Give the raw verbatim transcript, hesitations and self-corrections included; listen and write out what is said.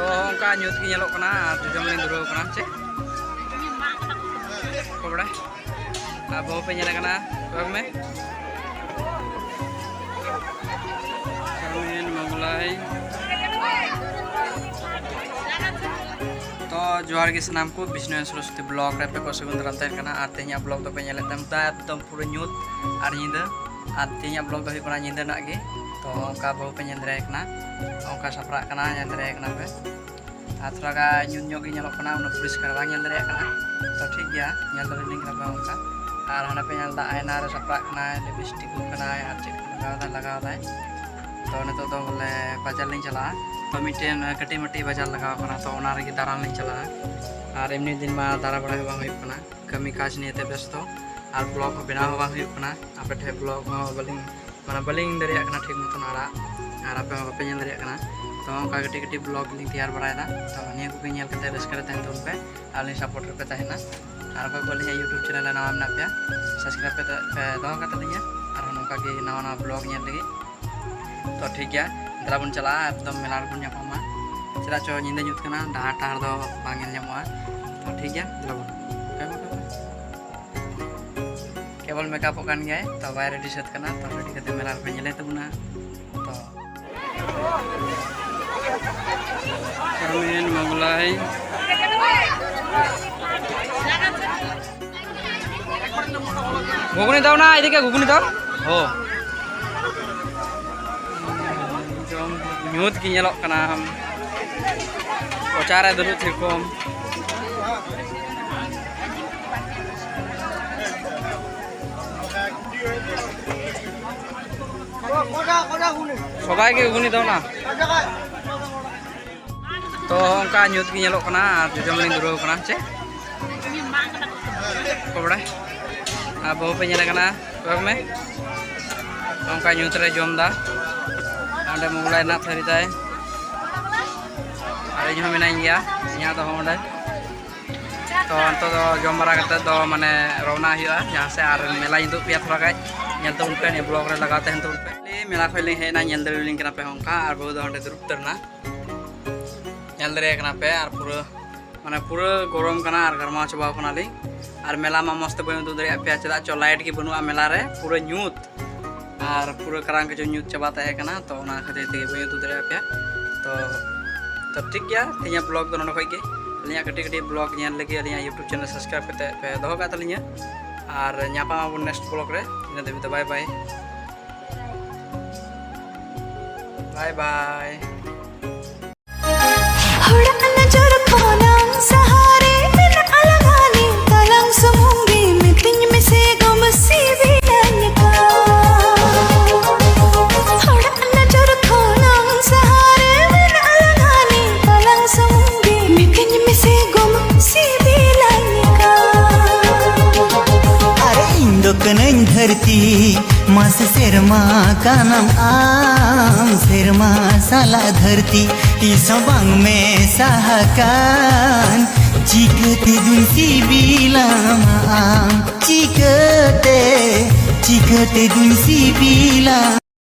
ᱛᱚ ᱚᱱᱠᱟ ᱧᱩᱛ ᱜᱮ ᱧᱮᱞᱚᱜ ᱠᱟᱱᱟ ᱟᱨ ᱡᱚᱡᱚᱢ ᱞᱤᱧ ᱫᱷᱩᱨᱟᱹᱣ ᱠᱟᱱᱟ᱾ ᱪᱮᱫ ᱠᱚ ᱵᱟᱲᱟᱭ? ᱟᱨ ᱵᱟᱹᱦᱩ ᱯᱮ ᱧᱮᱞᱮ ᱠᱟᱱᱟ, ᱠᱚᱭᱚᱜ ᱢᱮ᱾ ᱪᱟᱣᱢᱤᱱ, ᱢᱳᱜᱽᱞᱟᱭ᱾ ᱛᱚ ᱡᱚᱦᱟᱨ ᱜᱮ ᱥᱟᱱᱟᱢ ᱠᱚ, ᱵᱤᱥᱱᱩ ᱥᱚᱨᱚᱥᱚᱛᱤ ᱵᱞᱚᱜ ᱨᱮ ᱟᱯᱮ ᱠᱚ ᱥᱟᱹᱜᱩᱱ ᱫᱟᱨᱟᱢ ᱛᱟᱦᱮᱱ ᱠᱟᱱᱟ᱾ ᱟᱨ ᱛᱮᱦᱮᱧᱟᱜ ᱵᱞᱚᱜ ᱫᱚᱯᱮ ᱧᱮᱞᱮᱫ ᱛᱟᱦᱮᱱ ᱮᱠᱫᱚᱢ ᱯᱩᱨᱟᱹ ᱧᱩᱛ ᱟᱨ ᱧᱤᱫᱟᱹ᱾ ᱟᱨ ᱛᱮᱦᱮᱧᱟᱜ ᱵᱞᱚᱜ ᱫᱚ ᱦᱩᱭᱩᱜ ᱠᱟᱱᱟ ᱧᱤᱫᱟᱹ ᱨᱮᱱᱟᱜ ᱜᱮ᱾ ᱛᱚ ᱚᱱᱠᱟ ᱵᱟᱹᱦᱩ ᱯᱮ ᱧᱮᱞ ᱫᱟᱲᱮᱭᱟᱭ ᱠᱟᱱᱟ, ᱚᱱᱠᱟ ᱥᱟᱯᱲᱟᱜ ᱠᱟᱱᱟ, ᱧᱮᱞ ᱫᱟᱲᱮᱭᱟᱭ ᱠᱟᱱᱟ ᱯᱮ᱾ ᱟᱨ ᱛᱷᱚᱲᱟ ᱜᱟᱱ ᱧᱩᱛ ᱧᱚᱜ ᱜᱮ ᱧᱮᱞᱚᱜ ᱠᱟᱱᱟ, ᱩᱱᱟᱹᱜ ᱯᱚᱨᱤᱥᱠᱟᱨ ᱵᱟᱝ ᱧᱮᱞ ᱫᱟᱲᱮᱭᱟᱜ ᱠᱟᱱᱟ᱾ ᱛᱚ ᱴᱷᱤᱠ ᱜᱮᱭᱟ, ᱧᱮᱞ ᱫᱟᱲᱮᱭᱟᱞᱤᱧ ᱠᱟᱱᱟ ᱯᱮ ᱚᱱᱠᱟ᱾ ᱟᱨ ᱦᱟᱸᱰᱮ ᱯᱮ ᱧᱮᱞ ᱮᱫᱟ ᱟᱭᱱᱟ ᱨᱮ ᱥᱟᱯᱲᱟᱜ ᱠᱟᱱᱟᱭ, ᱞᱤᱯᱤᱥᱴᱤᱠ ᱠᱟᱱᱟᱭ, ᱟᱨ ᱪᱮᱫ ᱠᱚ ᱞᱟᱜᱟᱣ ᱮᱫᱟ, ᱞᱟᱜᱟᱣ ᱮᱫᱟᱭ᱾ ᱛᱚ ᱱᱤᱛᱚᱜ ᱫᱚ ᱵᱚᱞᱮ ᱵᱟᱡᱟᱨ ᱞᱤᱧ ᱪᱟᱞᱟᱜᱼᱟ᱾ ᱛᱚ ᱢᱤᱫᱴᱮᱱ ᱠᱟᱹᱴᱤᱡ ᱢᱟᱹᱴᱤᱡ ᱵᱟᱡᱟᱨ ᱞᱟᱜᱟᱣ ᱠᱟᱱᱟ, ᱛᱚ ᱚᱱᱟ ᱨᱮᱜᱮ ᱫᱟᱬᱟᱱ ᱞᱤᱧ ᱪᱟᱞᱟᱜᱼᱟ᱾ ᱟᱨ ᱮᱢᱱᱤ ᱫᱤᱱ ᱢᱟ ᱫᱟᱬᱟ ᱵᱟᱲᱟ ᱦᱚᱸ ᱵᱟᱝ ᱦᱩᱭᱩᱜ ᱠᱟᱱᱟ, ᱠᱟᱹᱢᱤ ᱠᱟᱡᱽ ᱱᱤᱭᱮᱛᱮ ᱵᱮᱥᱛᱚ᱾ ᱟᱨ ᱵᱞᱚᱜ ᱦᱚᱸ ᱵᱮᱱᱟᱣ ᱦᱚᱸ ᱵᱟᱝ ᱦᱩᱭᱩᱜ ᱠᱟᱱᱟ, ᱟᱯᱮ ᱴᱷᱮᱱ ᱵᱞᱚᱜ ᱦᱚᱸ ᱵᱟᱹᱞᱤᱧ, ᱢᱟᱱᱮ ᱵᱟᱹᱞᱤᱧ ᱫᱟᱲᱮᱭᱟᱜ ᱠᱟᱱᱟ ᱴᱷᱤᱠ ᱢᱚᱛᱚᱱ ᱟᱲᱟᱜ, ᱟᱨ ᱟᱯᱮ ᱦᱚᱸ ᱵᱟᱯᱮ ᱧᱮᱞ ᱫᱟᱲᱮᱭᱟᱜ ᱠᱟᱱᱟ᱾ ᱛᱚ ᱚᱱᱠᱟ ᱠᱟᱹᱴᱤᱡ ᱠᱟᱹᱴᱤᱡ ᱵᱞᱚᱜ ᱞᱤᱧ ᱛᱮᱭᱟᱨ ᱵᱟᱲᱟᱭᱮᱫᱟ᱾ ᱛᱚ ᱱᱤᱭᱟᱹ ᱠᱚᱜᱮ ᱧᱮᱞ ᱠᱟᱛᱮ ᱨᱟᱹᱥᱠᱟᱹ ᱨᱮ ᱛᱟᱦᱮᱱ ᱛᱟᱵᱚᱱ ᱯᱮ, ᱟᱨ ᱟᱹᱞᱤᱧ ᱥᱟᱯᱳᱨᱴ ᱨᱮᱯᱮ ᱛᱟᱦᱮᱱᱟ᱾ ᱟᱨ ᱚᱠᱚᱭ ᱠᱚ ᱟᱹᱞᱤᱧᱟᱜ YouTube ᱪᱮᱱᱮᱞ ᱨᱮ ᱱᱟᱣᱟ ᱢᱮᱱᱟᱜ ᱯᱮᱭᱟ, ᱥᱟᱵᱥᱠᱨᱟᱭᱤᱵ ᱯᱮ, ᱯᱮ ᱫᱚᱦᱚ ᱠᱟᱛᱟ ᱞᱤᱧᱟ, ᱟᱨᱦᱚᱸ ᱱᱚᱝᱠᱟ ᱜᱮ ᱱᱟᱣᱟ ᱱᱟᱣᱟ ᱵᱞᱚᱜ ᱧᱮᱞ ᱞᱟᱹᱜᱤᱫ᱾ ᱛᱚ ᱴᱷᱤᱠ ᱜᱮᱭᱟ, ᱫᱮᱞᱟ ᱵᱚᱱ ᱪᱟᱞᱟᱜᱼᱟ, ᱮᱠᱫᱚᱢ ᱢᱮᱞᱟ ᱨᱮᱵᱚᱱ ᱧᱟᱯᱟᱢᱟ᱾ ᱪᱮᱫᱟᱜ ᱪᱚ ᱧᱤᱫᱟᱹ ᱧᱩᱛ ᱠᱟᱱᱟ, ᱰᱟᱦᱟᱨ ᱴᱟᱦᱟᱨ ᱫᱚ ᱵᱟᱝ ᱧᱮᱞ ᱧᱟᱢᱚᱜᱼᱟ᱾ ᱛᱚ ᱴᱷᱤᱠ ᱜᱮᱭᱟ, ᱫᱮᱞᱟ ᱵᱚᱱ᱾ ᱠᱮᱵᱚᱞ ᱢᱮᱠᱟᱯᱚᱜ ᱠᱟᱱ ᱜᱮᱭᱟᱭ, ᱛᱚ ᱵᱟᱭ ᱨᱮᱰᱤ ᱥᱟᱹᱛ ᱠᱟᱱᱟ, ᱛᱚ ᱨᱮᱰᱤ ᱠᱟᱛᱮ ᱢᱮᱞᱟ ᱨᱮᱯᱮ ᱧᱮᱞᱮ ᱛᱟᱵᱚᱱᱟ᱾ ᱛᱚ ᱪᱟᱣᱢᱤᱱ, ᱢᱳᱜᱽᱞᱟᱭ, ঘুগনি দাও না, এদিকে ঘুগনি দাও। ও, ᱡᱚᱢ ᱧᱩᱛ ᱜᱮ ᱧᱮᱞᱚᱜ ᱠᱟᱱᱟ᱾ ᱚᱪᱟᱨᱮ ᱫᱩᱲᱩᱵ ᱛᱷᱤᱨ ᱠᱚᱢ᱾ ᱥᱚᱵᱟᱭ ᱜᱮ ᱜᱷᱩᱜᱽᱱᱤ ᱫᱟᱣ ᱱᱟ᱾ ᱛᱚ ᱚᱱᱠᱟ ᱧᱩᱛ ᱜᱮ ᱧᱮᱞᱚᱜ ᱠᱟᱱᱟ ᱟᱨ ᱡᱚᱡᱚᱢ ᱞᱤᱧ ᱫᱷᱩᱨᱟᱹᱣ ᱠᱟᱱᱟ᱾ ᱪᱮᱫ ᱠᱚ ᱵᱟᱲᱟᱭ? ᱟᱨ ᱵᱟᱹᱦᱩ ᱯᱮ ᱧᱮᱞᱮ ᱠᱟᱱᱟ, ᱠᱚᱭᱚᱜ ᱢᱮ᱾ ᱚᱱᱠᱟ ᱧᱩᱛ ᱨᱮ ᱡᱚᱢ ᱫᱟ᱾ ᱚᱸᱰᱮ ᱢᱳᱜᱽᱞᱟᱭ ᱨᱮᱱᱟᱜ ᱛᱷᱟᱹᱨᱤ ᱛᱟᱭ᱾ ᱟᱨ ᱤᱧ ᱦᱚᱸ ᱢᱮᱱᱟᱧ ᱜᱮᱭᱟ, ᱤᱧᱟᱹᱜ ᱫᱚ ᱦᱚᱸ ᱚᱸᱰᱮ᱾ ᱛᱚ ᱱᱤᱛᱚᱜ ᱫᱚ ᱡᱚᱢ ᱵᱟᱲᱟ ᱠᱟᱛᱮ ᱫᱚ ᱢᱟᱱᱮ ᱨᱚᱣᱱᱟ ᱦᱩᱭᱩᱜᱼᱟ ᱡᱟᱦᱟᱸ ᱥᱮᱫ, ᱟᱨ ᱢᱮᱞᱟᱧ ᱩᱫᱩᱜ ᱯᱮᱭᱟ ᱛᱷᱚᱲᱟ ᱜᱟᱱ, ᱧᱮᱞ ᱛᱟᱵᱚᱱ ᱯᱮ, ᱱᱤᱭᱟᱹ ᱵᱞᱚᱜ ᱨᱮ ᱞᱟᱜᱟᱣ ᱛᱟᱦᱮᱱ ᱛᱟᱵᱚᱱ ᱯᱮ᱾ ᱢᱮᱞᱟ ᱠᱷᱚᱱ ᱞᱤᱧ ᱦᱮᱡ ᱮᱱᱟ, ᱧᱮᱞ ᱫᱟᱲᱮᱭᱟᱞᱤᱧ ᱠᱟᱱᱟ ᱯᱮ ᱦᱚᱸ ᱚᱱᱠᱟ, ᱟᱨ ᱵᱟᱹᱦᱩ ᱫᱚ ᱚᱸᱰᱮ ᱫᱩᱲᱩᱵ ᱩᱛᱟᱹᱨ ᱮᱱᱟ᱾ ᱧᱮᱞ ᱫᱟᱲᱮᱭᱟᱜ ᱠᱟᱱᱟ ᱯᱮ, ᱟᱨ ᱯᱩᱨᱟᱹ ᱢᱟᱱᱮ ᱯᱩᱨᱟᱹ ᱜᱚᱨᱚᱢ ᱠᱟᱱᱟ ᱟᱨ ᱜᱷᱟᱨᱢᱟᱣ ᱪᱟᱵᱟᱣ ᱠᱟᱱᱟᱞᱤᱧ᱾ ᱟᱨ ᱢᱮᱞᱟ ᱢᱟ ᱢᱚᱡᱽ ᱛᱮ ᱵᱟᱹᱧ ᱩᱫᱩᱜ ᱫᱟᱲᱮᱭᱟᱜ ᱯᱮᱭᱟ, ᱪᱮᱫᱟᱜ ᱪᱚ ᱞᱟᱭᱤᱴ ᱜᱮ ᱵᱟᱹᱱᱩᱜᱼᱟ ᱢᱮᱞᱟ ᱨᱮ, ᱯᱩᱨᱟᱹ ᱧᱩᱛ᱾ ᱟᱨ ᱯᱩᱨᱟᱹ ᱠᱟᱨᱟᱝ ᱠᱟᱪᱚ ᱧᱩᱛ ᱪᱟᱵᱟ ᱛᱟᱦᱮᱸ ᱠᱟᱱᱟ, ᱛᱚ ᱚᱱᱟ ᱠᱷᱟᱹᱛᱤᱨ ᱛᱮᱜᱮ ᱵᱟᱹᱧ ᱩᱫᱩᱜ ᱫᱟᱲᱮᱭᱟᱜ ᱯᱮᱭᱟ᱾ ᱛᱚ ᱛᱚ ᱴᱷᱤᱠ ᱜᱮᱭᱟ, ᱛᱮᱦᱮᱧᱟᱜ ᱵᱞᱚᱜ ᱫᱚ ᱱᱚᱰᱮ ᱠᱷᱚᱡ ᱜᱮ᱾ ᱟᱹᱞᱤᱧᱟᱜ ᱠᱟᱹᱴᱤᱡ ᱠᱟᱹᱴᱤᱡ ᱵᱞᱚᱜ ᱧᱮᱞ ᱞᱟᱹᱜᱤᱫ ᱟᱹᱞᱤᱧᱟᱜ YouTube channel subscribe ᱠᱟᱛᱮ ᱯᱮ ᱫᱚᱦᱚ ᱠᱟᱜ ᱛᱟᱹᱞᱤᱧᱟ᱾ ᱟᱨ ᱧᱟᱯᱟᱢ ᱟᱵᱚᱱ ᱱᱮᱠᱥᱴ ᱵᱞᱚᱜ ᱨᱮ᱾ ᱤᱱᱟᱹ ᱫᱷᱟᱹᱵᱤᱡ ᱫᱚ ᱵᱟᱭ ᱵᱟᱭ᱾ ᱵᱟᱭ ᱵᱟᱭ᱾ ᱦᱚᱲᱟᱜ ᱱᱚᱡᱚᱨ ᱠᱷᱚᱱᱟᱝ ᱥᱟᱦᱟᱨᱮ ᱢᱮᱱᱟᱜ ᱟᱞᱟᱝ ᱦᱟᱹᱱᱤ ᱛᱟᱞᱟᱝ ᱥᱩᱢᱩᱝ ᱜᱮ ᱢᱤᱛᱟᱹᱧ ᱢᱮᱥᱮ ᱜᱚᱢ ᱥᱤᱵᱤᱞᱟᱹᱧ ᱠᱟᱱ᱾ ᱦᱚᱲᱟᱜ ᱱᱚᱡᱚᱨ ᱠᱷᱚᱱᱟᱝ ᱥᱟᱦᱟᱨᱮ ᱢᱮᱱᱟᱜ ᱟᱞᱟᱝ ᱦᱟᱹᱱᱤ ᱛᱟᱞᱟᱝ ᱥᱩᱢᱩᱝ ᱜᱮ ᱢᱤᱛᱟᱹᱧ ᱢᱮᱥᱮ ᱜᱚᱢ ᱥᱤᱵᱤᱞᱟᱹᱧ ᱠᱟᱱ᱾ ᱟᱨᱮ ᱤᱧ ᱫᱚ ᱠᱟᱹᱱᱟᱹᱧ ᱫᱷᱟᱹᱨᱛᱤ, ᱢᱟᱥᱮ ᱥᱮᱨᱢᱟ ᱠᱟᱱᱟᱢ ᱟᱢ, ᱥᱮᱨᱢᱟ ᱥᱟᱞᱟᱜ ᱫᱷᱟᱹᱨᱛᱤ ᱛᱤᱥ ᱦᱚᱸ ᱵᱟᱝ ᱢᱮᱥᱟ ᱟᱠᱟᱱ᱾ ᱪᱤᱠᱟᱹᱛᱮ ᱫᱩᱧ ᱥᱤᱵᱤᱞᱟᱢᱟ ᱟᱢ, ᱪᱤᱠᱟᱹᱛᱮ, ᱪᱤᱠᱟᱹᱛᱮ ᱫᱩᱧ ᱥᱤᱵᱤᱞᱟ